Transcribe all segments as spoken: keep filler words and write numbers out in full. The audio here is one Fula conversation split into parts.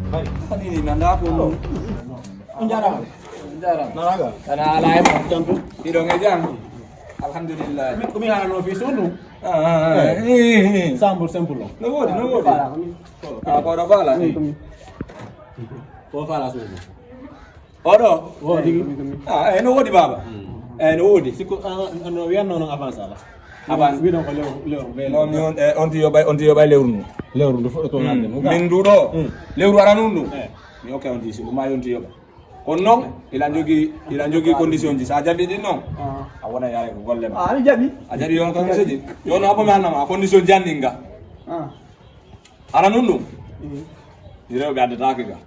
Ani ni nanda ko no. On jarama. Jarama. Naraga. Kana ala e mo. Jampu. Iɗo nge jam. Alhamdulillah. Min ko mi haalano fi sunu. Ah, eh, eh. Sambul sempul. No wodi, no wodi. Ah, ko ɗo fala ni. Ko fala sunu. Oɗo. Wodi. Ah, eh, no wodi baba. Eh, no wodi. Siko, ah, no wiyan non avance ala. Aban. Wiɗon ko lewru, lewru, be non lewru. Ni on, eh, on ti yoɓay, on ti yoɓay lewru ndu. Lewru ndu fuɗɗoto nande. Min ndu ɗo. Lewru aranun ndu. Eh. Mi okka on ti si ɗum ma on ti yoɓa. Kono non, ila jogi, ila jogi condition ji. Sa jaɓi ɗin non. Ah. A wona yare ko golle ma. Ah, mi jaɓi. A jaɓi on condition ji. Yo no abo mi hannama condition ji anni nga. Ah. Aranun ndu. Mm. Ni rewɓe addataake ga.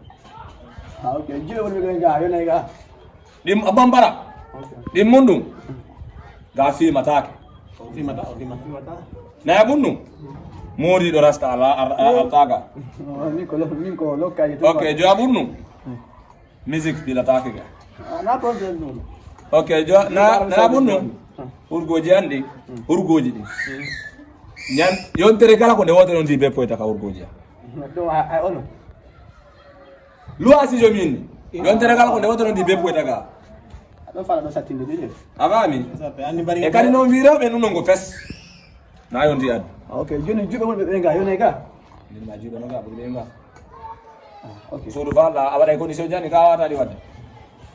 Ah, ok. Jiɗo wonɓe ga, yonay ga. Ɗim a bambara. Ok. Ɗim mun ɗum. Ga fimataake. O fimata, o fimata. Naya mun ɗum. Mooriɗo rasta ala, ar-, ar-, artaga. Oh, min ko lo-, min ko lokkaji to. Ok, joya mun ɗum. Musique pilataake ga. Ah, na problème ɗum. Ok, joya, na, na mun ɗum. Urgoji andi. Urgoji ɗi. Nyan, yontere kala ko nde wotere on di be poeta ka urgoji. Ɗo a, a ono. Luwa si jomi ni. Yontere kala ko nde woto ndi be poeta ga. Aɗo fala ɗo sattinde de. Abami. E kadi non wirewɓe nun non ko fes. Na yonti ad. Ah, ok. Joni juɓe wonɓe ɓe ga, yonay ga. Min ma juɓe no ga, ɓuri ɓe ga. Ah, ok. Sodu fala, a waɗay condition jani ka wata ɗi wadde.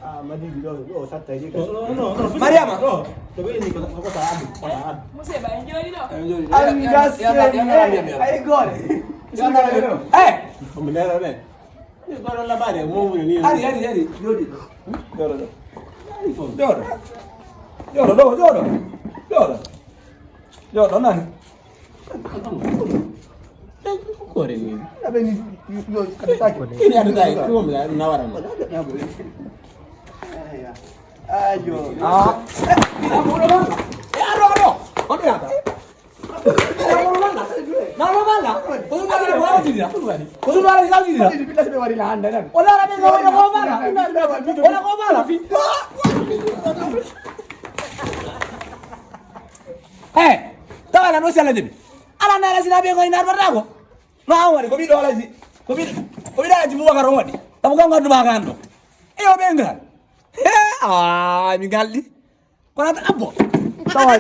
Ah, Madidi ɗo, ɗo satta ji ka. No, no, no, no. Mariama. Ɗo, to ɓe ni ko, ko ta adu, ko ta adu. Musidɓe, en jooɗi ɗo. En jooɗi ɗo. An gaseni. Ay gore. Eh. Omo ndero ɗen. Ni goɗɗo labari e mum ni. Ari, ari, ari. Jooɗi ɗo. Jooɗo ɗo. Ari fof. Jooɗo. Jooɗo ɗo, jooɗo. Jooɗo. Jooɗo nani. Kore ni. Aɓe ni, yo, yo, kada taki. Ini ada tai. Ɗum la, na wara ni. Ayo. Ah. Eh, aro, aro. On yata. Eh, tawa ala no sala jeni. Ala na ala sina be ko ina barra ko. No an wari ko biɗo alaji. Ko biɗo, ko biɗo alaji Bubakar on waɗi. Tabu kan gaddu ma kan ɗo. E o ɓe ngal. He, ah, mi ngalɗi. Kono abbo. Tawa.